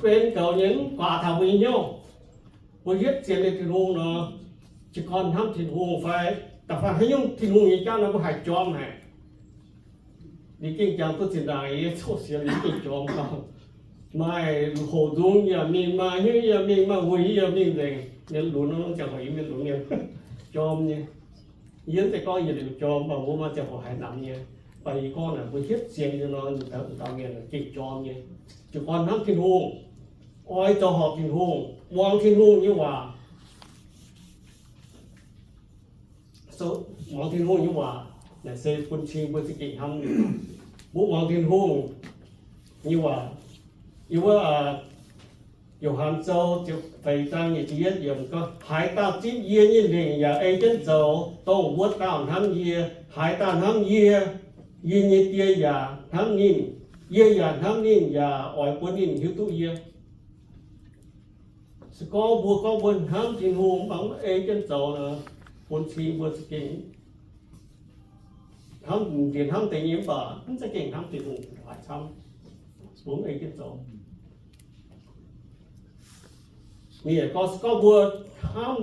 benx goux nyei mv guaax taux mbuo nyei hnyouv. Mbuo hietv sienx liuz Tin-Hungh nor, jiez gorn hnamv Tin-Hungh fai da'faanh haaix nyungc Tin-Hungh nyei jauv nor mbuo haih jorm haic. Ninh gengh jangx duqv zinh ndaangc yie coqv sienx ninh gengh jorm gau. Maaih hoc nzung yaac mingh, maaih hnyouv yaac mingh, maaih wuic yaac mingh nzengc. Ninh lunx nor ziangh hoc yie mienh lunx mienh jorm nyei. Yie mv zeiz gorngv yietc liuz jorm, mv baac mbuo maaih ziangh hoc haiz namx nyei. Mv baac yie gorngv naaic mbuo hietv sienx liuz nor, ninh dauh mienh gengh jorm nyei. Jiez gorn hnamv Tin-Hungh, oix zoux horpc Tin-Hungh, muangx Tin-Hungh nyei waac. Muangx Tin-Hungh nyei waac naaic se bun cing mbuo za'gengh hnamv. Mbuo muangx Tin-Hungh nyei waac. Yiem wuov Yo^han Sou ziepc feix zaang nyic ziepc yietv yiemc gorngv, haaix dauh zipv yie nyei lingc yaac ei jienv zoux, dongh wuov dauh hnamv yie. Haaix dauh hnamv yie, yie nyei Die yaac hnamv ninh. Yie yaac hnamv ninh yaac oix bun ninh hiuv duqv yie. Se gorngv mbuo gorngv mbuo hnamv Tin-Hungh mv baac mv ei jienv zoux nor, bun cing mbuo za'gengh hnamv, diex hnamv deix nyei mv baac mv za'gengh hnamv Tin-Hungh haic camv. Mbuo mv ei jienv zoux. Ninh yaac gorngv, se gorngv mbuo hnamv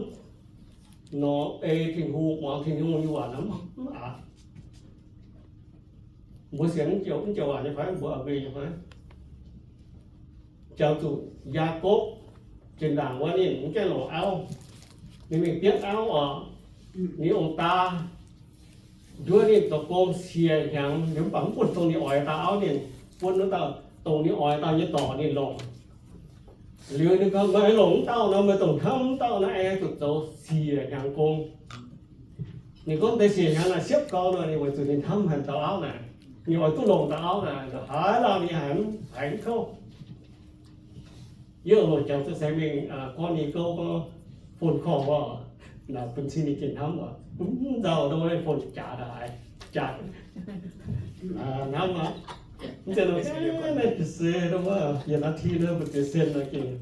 nor ei Tin-Hungh, muangx Tin-Hungh nyei waac nor mv aqc. Mbuo sienx mv joux waac nyei fai mbuo a'mbei nyei fai? Jangx zuqc Yaagorpc zinh ndaangc wuov ninh mv gaengh longc auv, ninh mingh bietv auv oc. Ninh ong-daa nduov ninh zoux gong siec hnyangx, ninh mv baac mv bun dongh ninh oix dauh auv, ninh bun wuov dauh dongh ninh oix dauh nyei dorc ninh longc. Liuz ninh gorngv, meih longc wuov dauh nor, meih dongh hnamv wuov dauh nor, aengx zuqc zoux siec hnyangx gong. Ninh gorngv deix siec hnyangx naaic siepv gau nor, ninh weic zuqc ninh hnamv haic dauh auv naaic, ninh oix duqv longc dauh auv naaic, haaix lauh ninh haiz, haiz mv kouv. Yie oix jangx se mingh gorngv nyei gouv gorngv, fon korv wuov, naaic bun cing ninh gengh hnamv oc. Mv nzauh nor, fon jaax daaih haiz, jaax hnamv aqv. Mv zeiz nor, naaiv se nor, yietc naaiv ti nor mbu'ziex sen nor gengh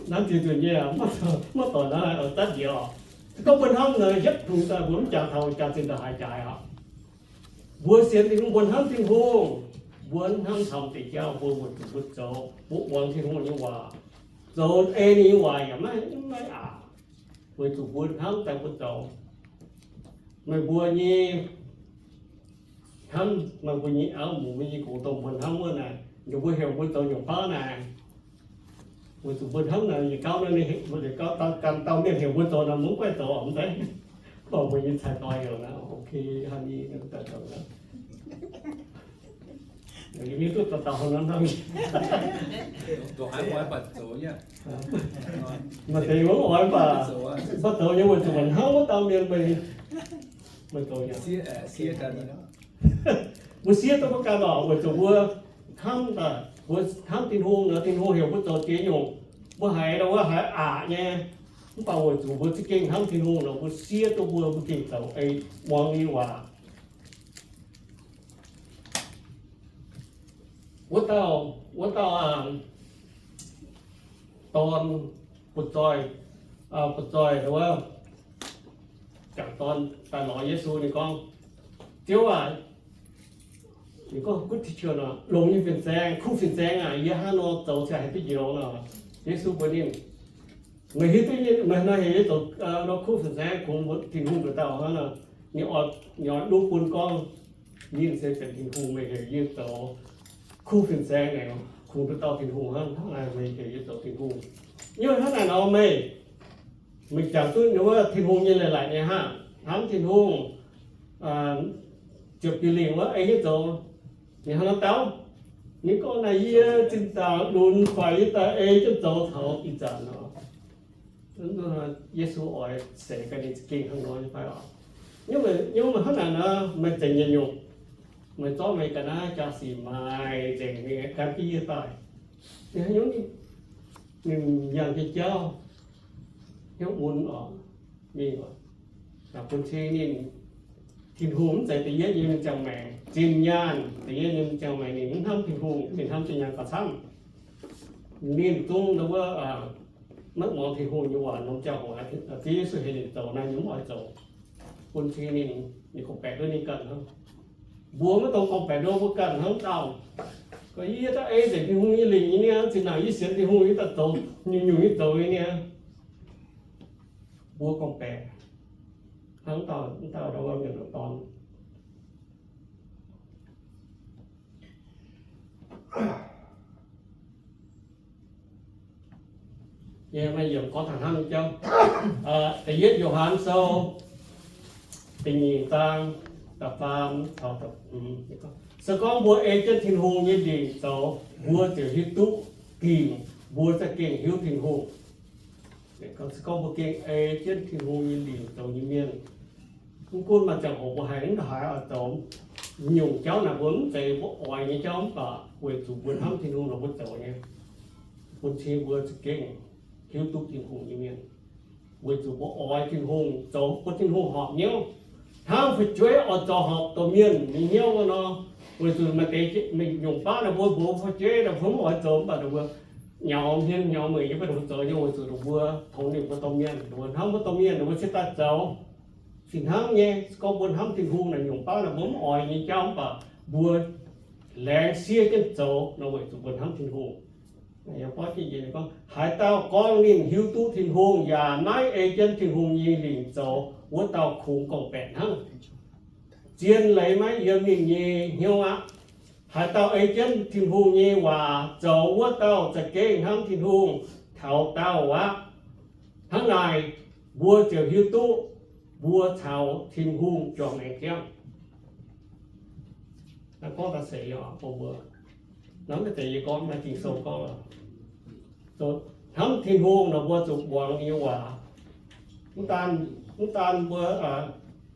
hnamv deix nzunc nyei, maiv doic naaiv daaih diex oc. Se gorngv mbuo hnamv nor, hietv dungx daaih mbuo mv jaax taux jaax zinh daaih haiz jaax aqv. Mbuo sienx Tin-Hungh, mbuo hnamv Tin-Hungh, mbuo hnamv taux deix jauv mbuo weic zuqc mbuo zoux, mbuo muangx Tin-Hungh nyei waac, zoux ei ninh nyei waac yaac maiv, maiv aqc, weic zuqc mbuo hnamv daaih mbuo zoux. Meih mbuo nyei hnamv, meih mbuo nyei auv, mbuo nyei gux dongh mbuo hnamv wuov naaic, ninh mbuo heuc mbuo zoux nyungc baav naaic, weic zuqc mbuo hnamv naaic yietc gauh nor, ninh heuc mbuo, yietc gauh ganh dauh mienh heuc mbuo zoux nor, mbuo mv guaih zoux oc, mv zeiz? Mv baac mbuo nyei cai-doix heuc naaic, ok, hnangv naaiv daaih zoux naaic. Yie maiv duqv dauh dauh hnangv naaiv. Maaih deix mbuo oix mv baac, mv baac zoux nyei weic zuqc maaih hnangv wuov dauh mienh meih, meih zoux nyei. Mbuo siev duqv mbuo ganh oc, weic zuqc mbuo hnamv, mbuo hnamv Tin-Hungh nor, Tin-Hungh heuc mbuo zoux ziex nyungc. Mbuo haiz nor, mbuo haiz aqc nyei, mv baac weic zuqc mbuo za'gengh hnamv Tin-Hungh nor, mbuo siev duqv mbuo, mbuo gengh zoux ei muangx ninh waac. Wuov dauh, wuov dauh dorn butv-zoih, butv-zoih wuov, jangc dorn daaih lorz Yesu, ninh gorngv, Ziouv aac, ninh gorngv, good teacher nor, longx nyei fin-saeng, kuv fin-saeng aac, yie hnangv nor zoux cingx haih duqv njoux nor. Yesu mbuox ninh, meih hiuv duqv, meih nor heuc yie zoux nor kuv fin-saeng, kungx Tin-Hungh nduqc dauh hnangv nor. Ninh oix, ninh oix nduqv bun gorngv, ninh se benx Tin-Hungh, meih heuc yie zoux kuv fin-saeng aengx kungx nduqc dauh Tin-Hungh hnangv, hnangv naaic meih heuc yie zoux Tin-Hungh. Yie hnangv naaic nor meih, meih jangx duqv wuov Tin-Hungh nyei leiz-latc nyei hnangv, hnamv Tin-Hungh, ziepc biux lingc wuov ei jienv zoux. Ninh hnangv nor dau, ninh gorngv naaic, yie zinh ndaangc lunx faix yie daaih ei jienv zoux taux ih zanc nor. Yesu oix seix gaax ninh za'gengh hnangv nor nyei fai oc? Nyungc, nyungc hnangv naaic nor, meih zengc nyei nyungc, meih zorqv meih ga'naaiv jaa-sic maaic nzengc mingh gan jienv yie daaih. Ninh haaix nyungc, ninh yangh nyei jauv hnyouv mun oc, mingh oc. Bun cing ninh, Tin-Hungh mv zeiz da'yietv nyei m'jangc maengc. Zinh nyaanh da'yietv nyei m'jangc maengc ninh mv hnamv Tin-Hungh, ninh hnamv zinh nyaanh gauh camv. Ninh zungv wuov maiv muangx Tin-Hungh nyei waac norm ziangh hoc, Ziouv Yesu heuc ninh zoux naaiv ninh mv oix zoux. Bun cing ninh, ninh gorngv-baeqc nduov ninh ganh hnangv. Mbuo maiv dungx gorngv-baeqc nduov mbuo ganh hnangv dauh. Gorngv yie daaih ei nzengc Tin-Hungh nyei lingc nyei niaa, zinh ndaangc yie sienx Tin-Hungh yie daaih zoux nyungc-nyungc nyei zoux nyei niaa. Mbuo gorngv-baeqc hnangv dauh, dauh mienh dorn. Yie maaih yiemc gorngv taux hnangv nyei jauv. Da'yietv Yo^han Sou da'nyeic zaang da'faam caux, se gorngv mbuo ei jienv Tin-Hungh nyei lingc zoux, mbuo ziouc hiuv duqv dingc mbuo za'gengh hiuv Tin-Hungh. Se gorngv mbuo gengh ei jienv Tin-Hungh nyei lingc zoux nyei mienh, mv gunv maaih ziangh hoc mbuo haiz mv haiz oix zoux nyungc jauv naaic, mbuo mv zeiz mbuo oix nyei jauv mv baac weic zuqc mbuo hnamv Tin-Hungh nor mbuo zoux nyei, bun cing mbuo za'gengh hiuv duqv Tin-Hungh nyei mienh. Weic zuqc mbuo oix Tin-Hungh, zoux bun Tin-Hungh horpc hnyouv, hnangv fu'jueiv oix zoux horpc domh mienh nyei hnyouv wuov nor. Weic zuqc maaih deix nyungc baav ninh mbuo mbuox fu'jueiv ninh mbuo mv oix zoux mv baac ninh mbuo nyaux hmien nyaux mueic nyei mbuo zoux nyei, weic zuqc ninh mbuo tongx ninh mbuo domh mienh, ninh mbuo hnamv mbuo domh mienh, ninh mbuo cingx daaih zoux. Fih hnangv nyei, se gorngv mbuo hnamv Tin-Hungh naaic, nyungc baav naaic mbuo mv oix nyei jauv mv baac mbuo laengz siev jienv zoux nor, weic zuqc mbuo hnamv Tin-Hungh. Haaix dauh gorngv ninh hiuv duqv Tin-Hungh yaac maiv ei jienv Tin-Hungh nyei lingc zoux, wuov dauh kungx gorngv-baeqc hnangv. Zien leiz maiv yiem ninh nyei hnyouv aqv. Haaix dauh ei jienv Tin-Hungh nyei waac zoux, wuov dauh za'gengh hnamv Tin-Hungh taux daauh aqv. Hnangv naaic, mbuo ziouc hiuv duqv mbuo caux Tin-Hungh juangc maengc jangv. Naaiv gorngv daaih seix yaac bun mbuo, naaiv maiv zeiz yie gorngv, naaiv Ging-Sou gorngv. Hnamv Tin-Hungh nor mbuo zuqc muangx ninh nyei waac. Mv daan, mv daan mbuo,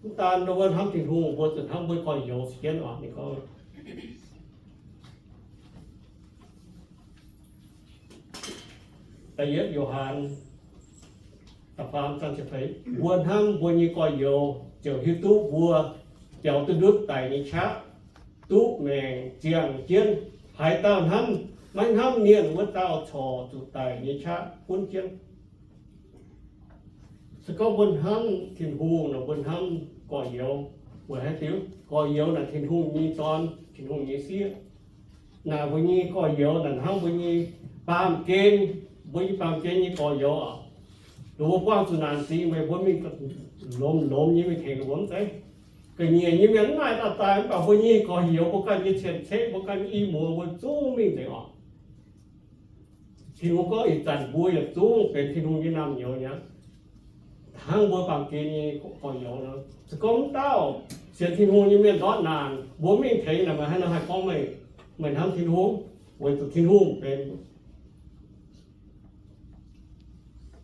mv daan mbuo hnamv Tin-Hungh, mbuo zuqc hnamv mbuo gorx-youz jienv oc. Ninh gorngv da'yietv Yo^han, mbuo hnamv mbuo nyei gorx-youz ziouc hiuv duqv mbuo biaux duqv ndutv daic nyei qaqv, duqv maengc ziangh jienv. Haaix dauh hnamv, maiv hnamv mienh, wuov dauh corc zuqc daic nyei qaqv gunv jienv. Se gorngv mbuo hnamv Tin-Hungh nor, mbuo hnamv gorx-youz weic haaix diuc? Gorx-youz naaic Tin-Hungh nyei dorn, Tin-Hungh nyei sieqv. Naaic mbuo nyei gorx-youz naaic hnangv mbuo nyei baamh gen, mbuo nyei baamh gen nyei gorx-youz oc. Ninh mbuo buangh zuqc naanc sic meih mbuo mingh lomz-lomz nyei mingh tengx ninh mbuo mv zeiz. Ga'nyiec nyei mienh mv maaih daaih daaih, mv baac mbuo nyei gorx-youz, mbuo ganh nyei cien-ceqv, mbuo ganh nyei i muoz, mbuo zungv mingh nzengc oc. Tin-Hungh gorngv ih zanc mbuo yietc zungv benx Tin-Hungh nyei naamh nyouz nyei aqv. Hnangv mbuo baamh gen nyei gorx-youz nor, se gorngv mv dauh sienx Tin-Hungh nyei mienh ndortv naanc, mbuo mingh tengx naaic, meih haaix nor haih gorngv meih, meih hnamv Tin-Hungh? Weic zuqc Tin-Hungh benx,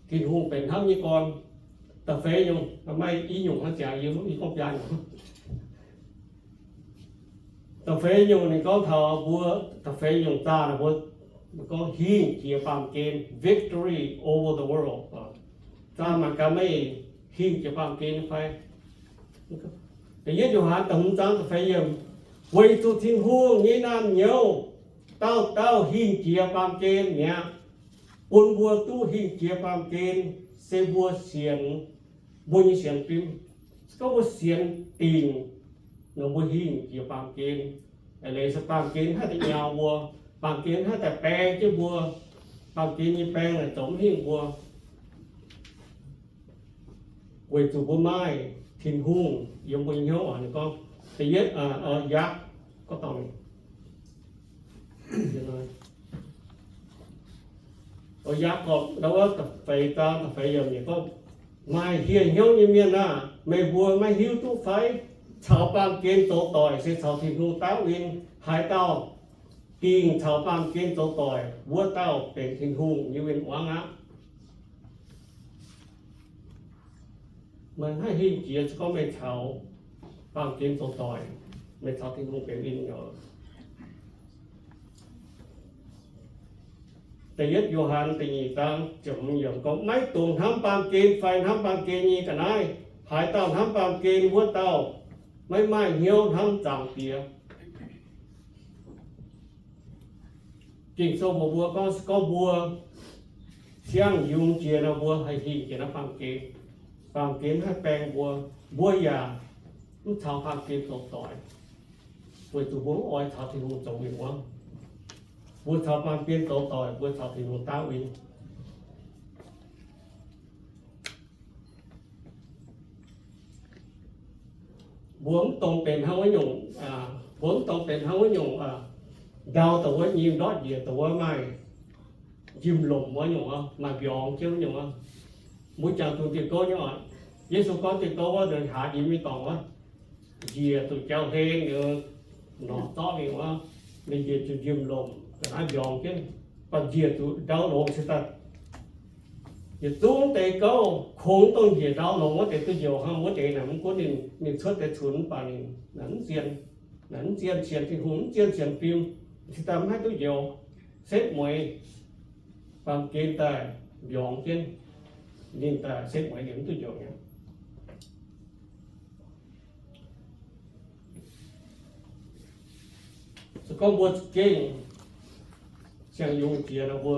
Tin-Hungh benx hnamv nyei gorn. Da'feix nyungc, maaih i nyungc hnangv jaax yie, yie gorngv biaa nyungc. Da'feix nyungc ninh gorngv taux mbuo, da'feix nyungc zaah naaic mbuo gorngv hingh jiex baamh gen, victory over the world. Zaah mangc gaax meih hingh jiex baamh gen fai? Da'yietv Yo^han da'hmz zaang da'feix yiemc, weic zuqc Tin-Hungh nyei naamh nyouz dauh dauh hingh jiex baamh gen mi'aqv. Bun mbuo duqv hingh jiex baamh gen se mbuo sienx, mbuo nyei sienx fim. Se gorngv mbuo sienx dingc nor, mbuo hingh jiex baamh gen. Eix leiz se baamh gen haih daaih nyaau mbuo, baamh gen haih daaih baeng jienv mbuo, baamh gen nyei baeng naaic zoux mv hingh mbuo. Weic zuqc mbuo maaih Tin-Hungh yiem mbuo nyei hnyouv oc. Ninh gorngv da'yietv, Yaakv, gorngv dorngc, Yaakv gorngv da'feix zaang da'feix yiemc gorngv, maaih hieh hnyouv nyei mienh aah! Meih mbuo maiv hiuv duqv fai? Caux baamh gen zoux doic se caux Tin-Hungh daauv win. Haaix dauh dingc caux baamh gen zoux doic, wuov dauh benx Tin-Hungh nyei win-wangv aqv. Meih haih hingh jiex se gorngv meih caux baamh gen zoux doic, meih caux Tin-Hungh benx win-wangv. Da'yietv Yo^han da'nyeic zaang ziepc hmz yiemc gorngv, maiv dungx hnamv baamh gen fai hnamv baamh gen nyei ga'naaiv. Haaix dauh hnamv baamh gen, wuov dauh maiv maaih hnyouv hnamv Zaangc Diex. Ging-Sou mbuox mbuo gorngv, se gorngv mbuo siang-yungz jiex nor, mbuo haih hingh jiex naaiv baamh gen. Baamh gen haih baeng mbuo, mbuo yaac mv caux baamh gen zoux doic, weic zuqc mbuo mv oix caux Tin-Hungh zoux win-wangv. Mbuo caux baamh gen zoux doic, mbuo caux Tin-Hungh daav win. Mbuo mv dungx benx hnangv wuov nyungc, mbuo mv dungx benx hnangv wuov nyungc ndau dongh wuov nyim ndortv njiec dongh wuov maaih njimv-lomc wuov nyungc, maaih mbiorngz jienv wuov nyungc. Mbuo jangx zuqc diuh gouv nyei oc. Yesu gorngv diuh gouv wuov, ninh haaz jiex mingh dorngc wuov, njiec zuqc jauv-hlen, ninh lorz zorqv mingh wuov, ninh njiec zuqc njimv-lomc, ga'naaiv mbiorngz jienv, baac njiec zuqc ndau longx cingx daaih. Yietc zungv deix gouv kungx dongh njiec ndau longx wuov deix duqv njoux hnangv. Wuov deix naaic mv gunv ninh, ninh cuotv deix cunx mv baac ninh naaic mv zien, naaic mv zien sienx Tin-Hungh, mv zien sienx fim, cingx daaih mv haih duqv njoux. Setv mueiz, baamh gen daaih mbiorngz jienv, ninh daaih setv mueiz ninh mv duqv njoux nyei. Se gorngv mbuo za'gengh siang-yungz jiex nor, mbuo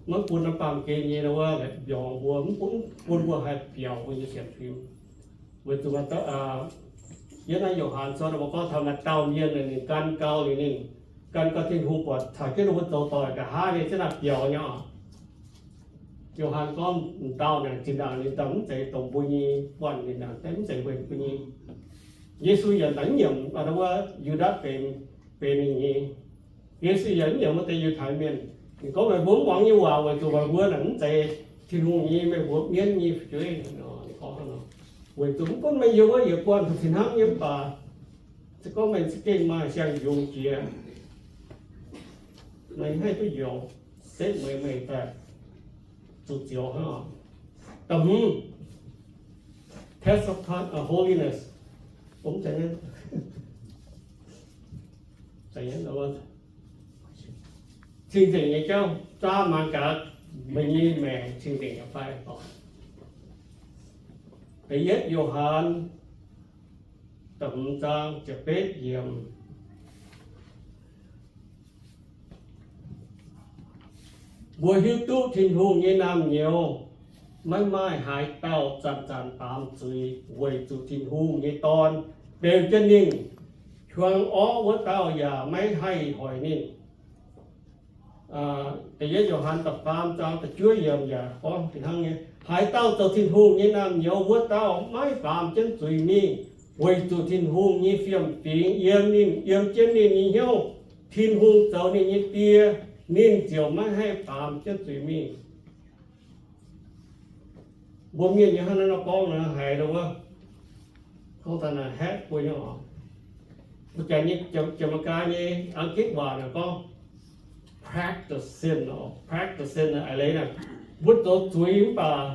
maiv bun naaiv baamh gen nyei nor, mbiorngz mbuo, mv bun, bun mbuo haih biaux mbuo nyei sienx fim. Weic zuqc yiem naaiv Yo^han Sou nor, mbuo gorngv taux maaih dauh mienh, ninh gan gau liuz, ninh gan gau Tin-Hungh buatc caux jienv ninh mbuo zoux doic nqa'haav nyei, jienv naaiv biaux nyei oc. Yo^han gorngv m'dauh naaic zinh ndaangc ninh daaih mv zeiz dongh mbuo nyei buonv, ninh daaih mv zeiz mbuo nyei. Yesu yaac daaih mv nyiemc wuov Yu^ndaatc benx, benx ninh nyei. Yesu yaac mv nyiemc wuov deix Yiutai Mienh. Ninh gorngv, meih mbuo mv muangx nyei waac weic zuqc meih mbuo naaic mv zeiz Tin-Hungh nyei, meih mbuo mienv nyei fu'jueiv. Ninh gorngv hnangv nor. Weic zuqc mv gunv meih yiem wuov yietc buonv fih hnangv nyei mv baac, se gorngv meih za'gengh maaih siang-yungz jiex, meih haih duqv njoux, setv mueiz meih daaih zuqc zioux hnangv. Da'hmz, test of con-, uh, holiness. Cing-nzengc nyei jauv, zaa maanc gaax meih nyei maengc cing-nzengc nyei fai. Da'yietv Yo^han da'hmz zaang ziepc betv yiemc. Mbuo hiuv duqv Tin-Hungh nyei naamh nyouz maiv maaih haaix dauh zanc-zanc baamz zuiz, weic zuqc Tin-Hungh nyei Dorn beu jienv ninh. Hiuang orqv wuov dauh yaac maiv haih hoic ninh. Da'yietv Yo^han da'faam zaang da'juov yiemc yaac gorngv fih hnangv nyei, haaix dauh zoux Tin-Hungh nyei naamh nyouz wuov dauh maiv baamz jienv zuiz mingh, weic zuqc Tin-Hungh nyei fiem-fingx yiem ninh, yiem jienv ninh nyei hnyouv. Tin-Hungh zoux ninh nyei Die, ninh ziouc maiv haih baamz jienv zuiz mingh. Mbuo mienh nyei hnangv naaiv nor gorngv nor haiz nor wuov, gorngv daaih naaic haeqv mbuo nyei oc. Mbuo Janx nyei, Janx-Meigaa nyei Angitv waac naaic gorngv practice sin, practice sin a'leiz naaic, mbuo zoux zuiz mv baac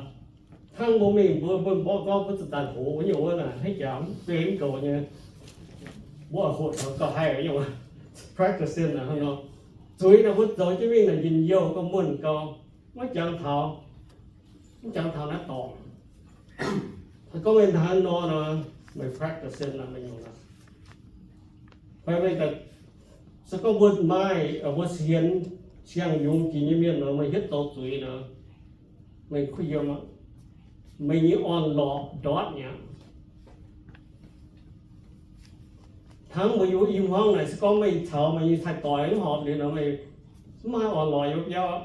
hnangv mbuo mingh mbuo, mbuo mborqv gorngv mbuo zuqc daaih hoz wuov nyungc wuov naaic, hnangv jaax mv benx mv goux nyei, mbuo hoqc taux gauh haih nyungc practice sin naaic hnangv nor. Zuiz naaic mbuo zoux jienv mingh naaic njien-youh gauh muonh gau, maiv jangx taux, mv jangx taux naaiv dorngc. Se gorngv meih hnangv nor nor, meih practice sin naaic meih nyungc naaic. Fai meih, se gorngv mbuo maaih, mbuo sienx siang-yungz jiex nyei mienh nor, meih hietv zoux zuiz nor, meih kuh yiem aqv. Meih nyei orn-lorqc ndortv mi'aqv. Hnangv mbuo yiem i hmuangv naaic, se gorngv meih caux meih nyei cai-doix mv horpc liuz nor, meih mv maaih orn-lorqc yiem biauv aqv.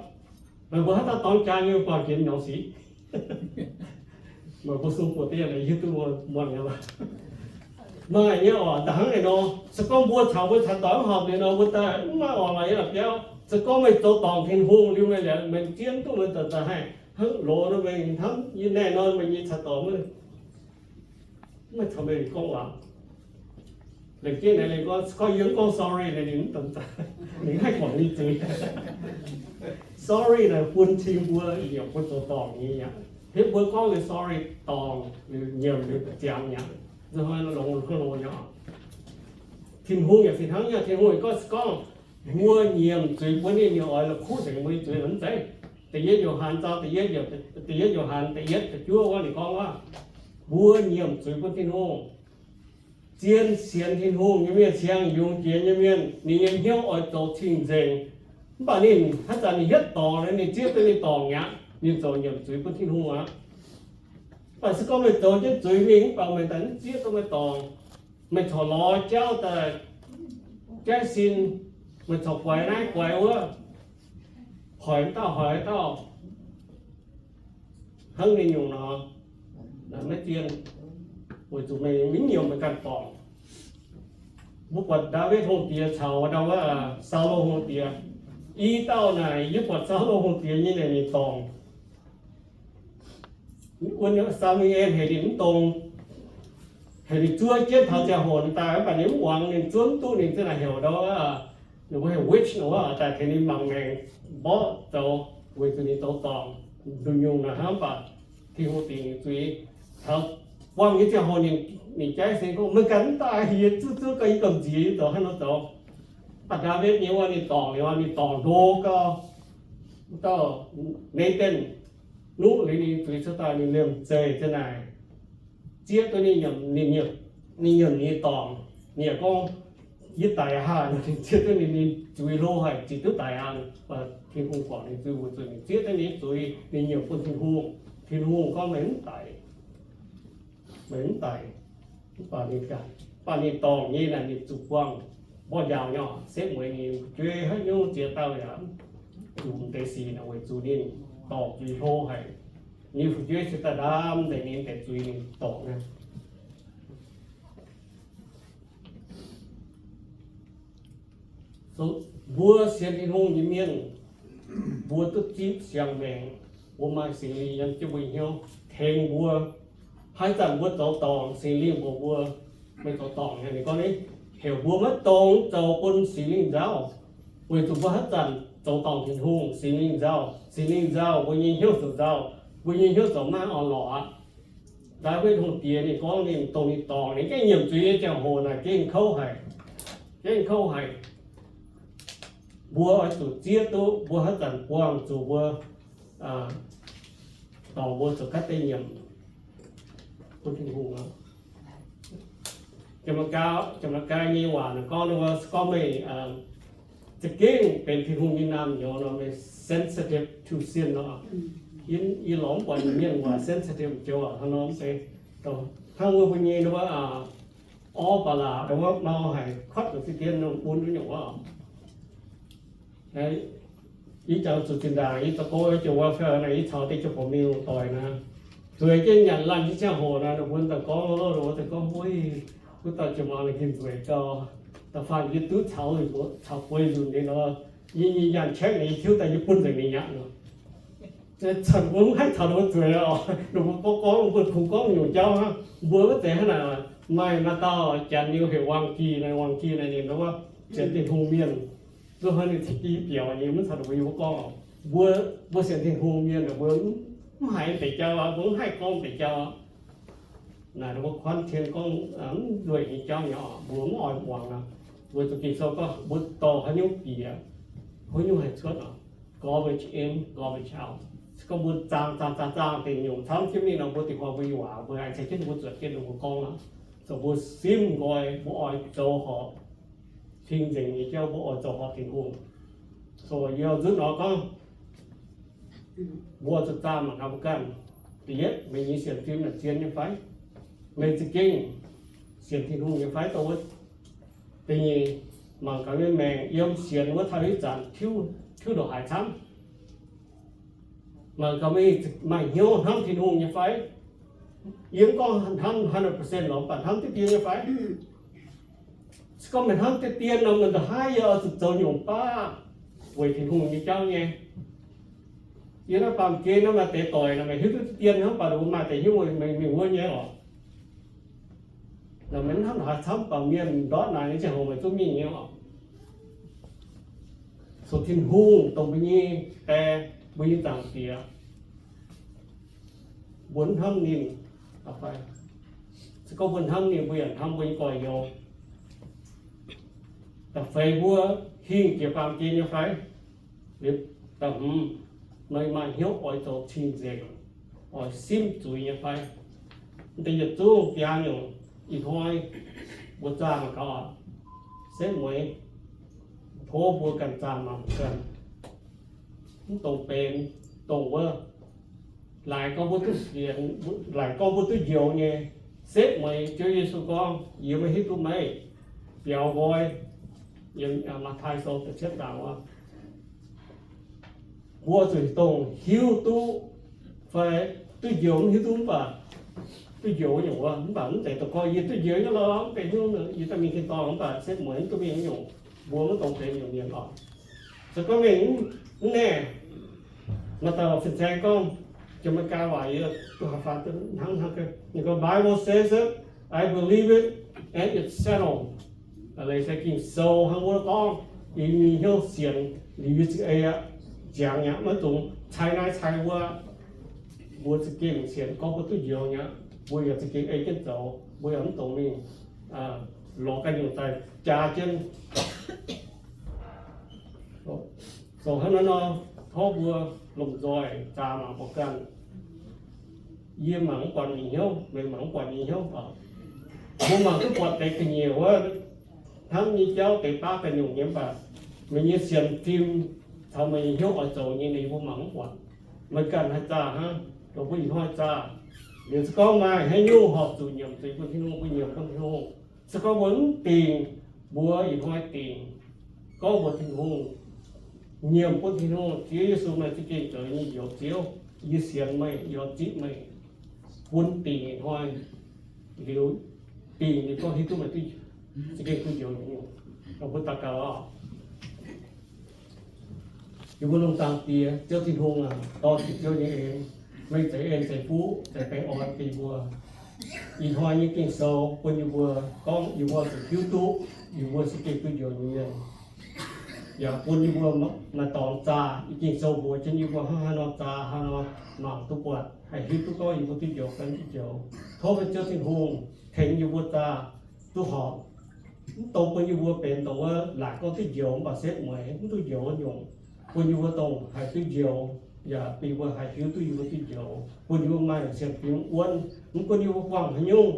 Meih mbuo haaix dauh dorng jaa nyei buatc jienv nyaux sic. Meih mbuo sung buoz deix naaic hiuv duqv mbuo muangx nyei. Maaih nyei oc, da'hnangv naaic nor, se gorngv mbuo caux mbuo cai-doix mv horpc liuz nor, mbuo daaih mv maaih orn-lorqc yiem biauv. Se gorngv meih zoux dorngc Tin-Hungh liuz meih liuz, meih zien duqv meih daaih haih hnangv loz nor, meih hnamv yie naaiv nor meih nyei cai-doix mv mv maaih caux meih gorngv waac. Laengz jienv naaic, gorngv, gorngv yie mv gorngv sorry naaic, ninh mv dongh, ninh haih guangc ninh zuiz. Sorry naaic bun cing mbuo, yaac bun zoux dorngc nyei aqv. Hnangv mbuo gorngv liuz sorry dorngc, liuz nyiemc, liuz ziangx mi'aqv. Longx hlo nyei. Tin-Hungh yaac fih hnangv nyei. Tin-Hungh gorngv, gorngv mbuo nyiemc zuiz mbuo, ninh, ninh oix la'kuqv nzengc mbuo nyei zuiz, mv zeiz? Da'yietv Yo^han zaang, da'yietv, da'yietv Yo^han da'yietv da'juov wuov ninh gorngv waac, mbuo nyiemc zuiz bun Tin-Hungh. Zien sienx Tin-Hungh nyei mienh, siang-yungz jiex nyei mienh, ninh nyei hnyouv oix zoux cing-nzengc. Mv baac ninh haaix zanc ninh hietv dorngc, ninh zieqv duqv ninh dorngc mi'aqv, ninh ziouc nyiemc zuiz bun Tin-Hungh aqv. Mv baac se gorngv meih zoux jienv zuiz mingh mv baac meih daaih mv zieqv duqv meih dorngc, meih corc lorz jauv daaih jaiv sin, meih corc guaix naaiv guaix wuov, hoic dauh hoic dauh, hnangv ninh nyungc nor, maiv zien, weic zuqc meih maiv nyiemc meih ganh dorngc. Mbuo buatc Ndaawitv Hungh Diex caux ndau wuov Saulo Hungh Diex, i dauh naaic yie buatc Saulo Hungh Diex nyei naaic ninh dorngc. Wuov Saa^mu^en heuc ninh mv dongz, heuc ninh zuov jienv taux ziangh hoc ninh daaih, mv baac ninh mv muangx, ninh zuov mv duqv, ninh za'naaic heuc ndau wuov, ninh mbuo heuc witch nor wuov daaih tengx ninh mangc maengc mborqv zoux, weic zuqc ninh zoux dorngc nduqc nyungc naaic hnangv. Mv baac Tin-Hungh dingc ninh zuiz. Taux buangh nyei ziangh hoc ninh, ninh jaiv sin gorngv, meih ganh mv daaih, yie zuov zuov gau, yie gamh nziex yie zoux haaix nor zoux. Mv baac Ndaawitv nyei wuov ninh dorngc liuz, ninh dorngc hlo gau, dauh Nathan nuqv liuz ninh zuiz cuotv daaih, ninh liemh zeih za'naaic zieqv duqv ninh nyiemc, ninh nyiemc, ninh nyiemc ninh dorngc. Ninh yaac gorngv, yie daic haaix? Ninh zieqv duqv ninh, ninh zuiz hlo haic, ziqc duqv daic aqv. Tin-Hungh guangc ninh zuiz, weic zuqc ninh zieqv duqv ninh zuiz, ninh nyiemc bun Tin-Hungh. Tin-Hungh gorngv, meih mv daic, meih mv daic. Mv baac ninh, mv baac ninh dorngc nyei naaic ninh zuqc buangh mborqv njaaux nyei, setv mueiz ninh fu'jueiv haaix nyungc ziex dauh yaac zuqc deix sic naaic, weic zuqc ninh dorngc zuiz hlo haic. Ninh fu'jueiv se daaih ndaam nzengc ninh deix zuiz ninh dorngc naaic. Mbuo sienx Tin-Hungh nyei mienh, mbuo duqv zipv siang-maengc, mbuo maaih Singx Lingh yiem jienv mbuo nyei hnyouv tengx mbuo. Haaix zanc mbuo zoux dorngc, Singx Lingh mbuox mbuo, meih zoux dorngc nyei. Ninh gorngv, ninh heuc mbuo maiv dungx zoux bun Singx Lingh nzauv, weic zuqc mbuo haaix zanc zoux dorngc Tin-Hungh, Singx Lingh nzauh, Singx Lingh nzauh, mbuo nyei hnyouv ziouc nzauh, mbuo nyei hnyouv ziouc maiv orn-lorqc aqv. Ndaawitv Hungh Diex ninh gorngv ninh dongh ninh dorngc, ninh gengh nyiemc zuiz nyei ziangh hoc naaic gengh kouv haic, gengh kouv haic. Mbuo oix zuqc zieqv duqv mbuo haaix zanc buangh zuqc mbuo dorngc mbuo zuqc gapv deix nyiemc bun Tin-Hungh. Janx-Meigaa nyei waac gorngv, gorngv meih za'gengh benx Tin-Hungh nyei naamh nyouz nor, meih sensitive to sin nor. Yie lorz mv buatc mienh waac sensitive joux hnangv nor mv zeiz. Hnangv wuov mbuo nyei wuov orv ba'laqc wuov mau haic, kuotv deix dien bun wuov nyungc wuov. Yie jangx zuqc zinh ndaangc yie zoux gong joux welfare naaic, yie caux deix joux ba'miuh doic naaic, zueiz jienv nyanc lunch nyei ziangh hoc naaic, ninh mbuo daaih gorngv, ninh mbuo daaih gorngv, wuov, wuov dauh jiex muangx ninh gengh nzueic gau. Da'faanh yie duqv caux, caux bueix nzunc ninh nor, yie, yie nyanc check naaic, yie tiuv daaih yie bun nzengc ninh nyaqv nor. Zanc mbuo mv haih caux ninh mbuo zueiz oc. Ninh mbuo gorngv, gorngv, mbuo kungx gorngv nyungc jauv hnangv. Mbuo wuov deix hnangv naaic, maaih, maaih dauh janx ninh heuc Wang Ji naaic, Wang Ji naaic ninh wuov sienx Tin-Hungh mienh. Zuqc hnangv ninh ceix jienv biaux nyei, mv caux ninh mbuo gorngv. Mbuo, mbuo sienx Tin-Hungh mienh, mbuo mv haiz deix jauv aqv, mbuo mv haih gorngv deix jauv aqv. Naaic ninh mbuo kuanv cien gorngv mv nzueic nyei jauv nyei oc, mbuo mv oix muangx aqv. Weic zuqc Ging-Sou gorngv mbuo dorh haaix nyungc bieqc, haaix nyungc haih cuotv oc. Garbage in, garbage out. Se gorngv mbuo zaang zaang zaang zaang deix nyungc camv jienv mingh nor, mbuo dingc hnoi mbuo nyei waac mbuo aengx ceix jienv mbuo zuotc jienv ninh mbuo gorngv aqv. Zoux mbuo simv nqoi, mbuo oix zoux horpc cing-nzengc nyei jauv, mbuo oix zoux horpc Tin-Hungh. So yie nzunc nor gorngv, mbuo zuqc zaah mangc gaax mbuo ganh. Da'yietv, meih nyei sienx fim naaic zien nyei fai? Meih za'gengh sienx Tin-Hungh nyei fai? Da'nyeic, mangc gaax meih maengc yiem sienx wuov taux ih zanc tiuv, tiuv ndongc haaix camv. Mangc gaax meih maaih hnyouv hnamv Tin-Hungh nyei fai? Yie mv gorngv hnamv hundred percent lorqc, mv baac hnamv diqv dien nyei fai? Se gorngv meih hnamv diqv dien nor, meih ndongc haaix yie oix zuqc zoux nyungc baav weic Tin-Hungh nyei jauv nyei. Yiem naaiv baamh gen naaiv maaih deix doic naaic, meih hiuv duqv diqv dien hnangv, mv baac ninh mbuo maaih deix hiuv meih mingh wuov nyei oc. Naaic meih mv hnamv haaix camv, mv baac mienh ndortv naaic nyei ziangh hoc meih zungv mingh nyei oc. So Tin-Hungh dongh mbuo nyei die, mbuo nyei Zaangc Diex, mbuo mv hnamv ninh, se gorngv mbuo hnamv ninh, mbuo yaac hnamv mbuo nyei gorx-youz. Da'feix, mbuo hingh jiex baamh gen nyei fai? Liuz da'hmz, meih maaih hnyouv oix zoux cing-nzengc, oix simv zuiz nyei fai? Mv deix yietc zungv biaa nyungc, ih hnoi mbuo zaah mangc gaax oc. Setv mueiz, tov mbuo ganh zaah mangc gaax. Mv dongh benx, dongh wuov, laaic gorngv mbuo duqv sienx, laaic gorngv mbuo duqv njoux nyei. Setv mueiz, Ziouv Yesu gorngv, yie maiv hiuv duqv meih, biaux nqoi, Yiem Matv^tai Sou da'cietv zaang wuov, mbuo zuqc dongh hiuv duqv fai duqv njoux mv hiuv duqv mv baac duqv njoux nyungc wuov, mv baac mv zeiz dongh gorngv yie duqv njoux nyei lorqc, mv benx hnyouv, yie daaih mingh tin-dorngh mv baac setv mueiz mv duqv mingh nyungc, mbuo mv dongh benx nyungc mienh oc. Se gorngv mingh mv naiv, maaih dauh fin-saeng gorngv, jiex America waac yie duqv haaix faanh hnangv hnangv, ninh gorngv, Bible says it, I believe it, and it's settled. Leiz se Ging-Sou hnangv wuov gorngv, yie nyei hnyouv sienx liuz yie za'gengh ei aqv, ziangx aqv, maiv dungx cai naaiv cai wuov. Mbuo za'gengh sienx gorngv mbuo duqv njoux nyei aqv, mbuo yaac za'gengh ei jienv zoux, mbuo yaac mv dungx mingh lorz ganh nyungc daaih jaa jienv. Zoux hnangv naaiv nor, tov mbuo lomh nzoih zaah mangc mbuo ganh. Yie mangc mv buatc mingh hnyouv, meih mangc mv buatc mingh hnyouv oc. Mbuo mangc duqv buatc deix ga'nyiec wuov, hnamv nyei jauv deix baav ganh nyungc nyei mv baac meih nyei sienx fim caux meih nyei hnyouv oix zoux nyei ninh mbuo mangc mv buatc. Meih ganh haih zaah hnangv, dongh mbuo ih hnoi zaah. Liuz se gorngv maaih haaix nyungc horpc zuqc nyiemc zuiz bun Tin-Hungh, mbuo nyiemc bun Tin-Hungh. Se gorngv mbuo mv dingc, mbuo ih hnoi dingc, gorngv mbuo Tin-Hungh, nyiemc bun Tin-Hungh, Ziouv Yesu meih za'gengh zoux nyei njoux Ziouv, yie sienx meih, yie oix zipv meih, bun dingc ih hnoi. Liuz dingc ninh gorngv hiuv duqv meih duqv, za'gengh duqv njoux nyei. Mbuo daux gaux oc. Yie mbuo lungh zaangc Diex, Ziouv Tin-Hungh aac, dorh jienv Ziouv nyei en, meih zeix en zeix fuqv zeix baengh orn bun yie mbuo. Ih hnoi nyei Ging-Sou bun yie mbuo gorngv yie mbuo zuqc hiuv duqv yie mbuo se gengh duqv njoux nyei mienh. Yaac bun yie mbuo maaih dorngx zaah, yie Ging-Sou mbuox jienv yie mbuo hnangv haaix nor zaah, haaix nor mangc duqv buatc, haih hiuv duqv gorngv yie mbuo duqv njoux fai mv duqv njoux. Tov meih Ziouv Tin-Hungh tengx yie mbuo zaah duqv horpc. Mv dungx bun yie mbuo benx dongh wuov laaic gorngv duqv njoux mv baac setv mueiz mv duqv njoux nyungc. Bun yie mbuo dongh haih duqv njoux, yaac bun yie mbuo haih hiuv duqv yie mbuo duqv njoux, bun yie mbuo maaih sienx fim wuonv. Mv gunv yie mbuo buangh haaix nyungc,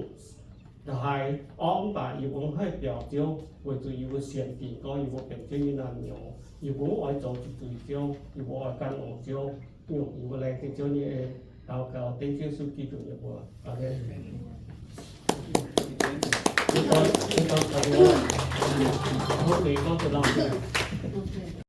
haaix orqv mv baac yie mbuo mv haih biaux Ziouv, weic zuqc yie mbuo sienx dingc gorngv yie mbuo benx Ziouv nyei naamh nyouz. Yie mbuo mv oix zoux zuqc zuiz Ziouv, yie mbuo oix gan longx Ziouv, nyungc yie mbuo laengz zingh Ziouv nyei en. Daux gaux dengv Ziouv Yesu Giduc nyei mbuox. Aamen. Hopv ninh gorngv deix lauh.